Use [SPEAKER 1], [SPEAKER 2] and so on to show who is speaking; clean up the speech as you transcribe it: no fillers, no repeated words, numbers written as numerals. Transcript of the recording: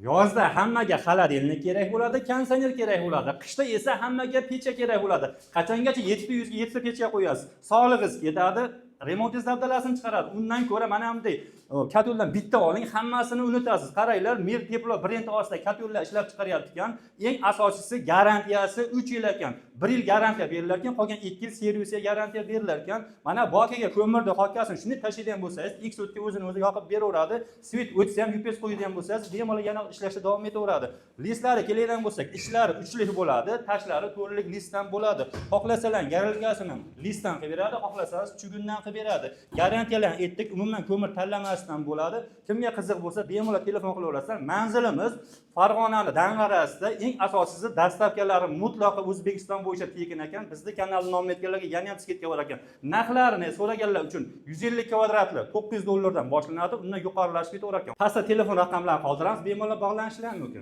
[SPEAKER 1] Yozda hammaga холодильник kerak bo'ladi, konditsioner kerak bo'ladi. Qishda esa hammaga pecha kerak bo'ladi. Qachongacha 7 yuzga 7 pecha qo'yasiz? Sog'lig'ingiz ketadi, remontingiz dabdalasini chiqaradi. Undan ko'ra mana bunday котёл dan bitta oling, hammasini unutasiz. Qaranglar, Mir Teplo brendi ostida котёл lar ishlab chiqaryapti ekan. Eng asosiysi, garantiyasi 3 yil ekan. 1 yil garantiya berilar ekan, qolgan 2 yil servisga garantiya berilar ekan. Mana bokiga ko'mirni xokasini shunday tashlaydigan bo'lsangiz, x o'tga o'zini o'zi yoqib beraveradi. Свет o'tsa ham, UPS qo'yadigan bo'lsangiz, bemalol yana ishlashda davom etaveradi. Лист lari keladigan bo'lsak, ichlari uchlik bo'ladi, tashlari to'rtlik лист dan bo'ladi. Xohlasalar горелка sini лист dan qilib beradi, xohlasangiz чугун dan qilib beradi. Garantiyalarni aytdik, umuman ko'mir tanlamasdan bo'ladi. Kimga qiziq bo'lsa, bemalol telefon qilaverasizlar. Manzilimiz Farg'onani Dang'arasida. Eng asosiysi, доставка lari mutlaqo O'zbekiston bo'yicha tekin ekan. Bizni kanalni nomini aytganlarga yana ham скидка bor ekan. Narxlarini so'raganlar uchun 150 kvadratli 900 dollardan boshlanadi, undan yuqorilashib ketaverar ekan. Pastda telefon raqamlarini qoldiramiz, bemalol bog'lanishlari mumkin.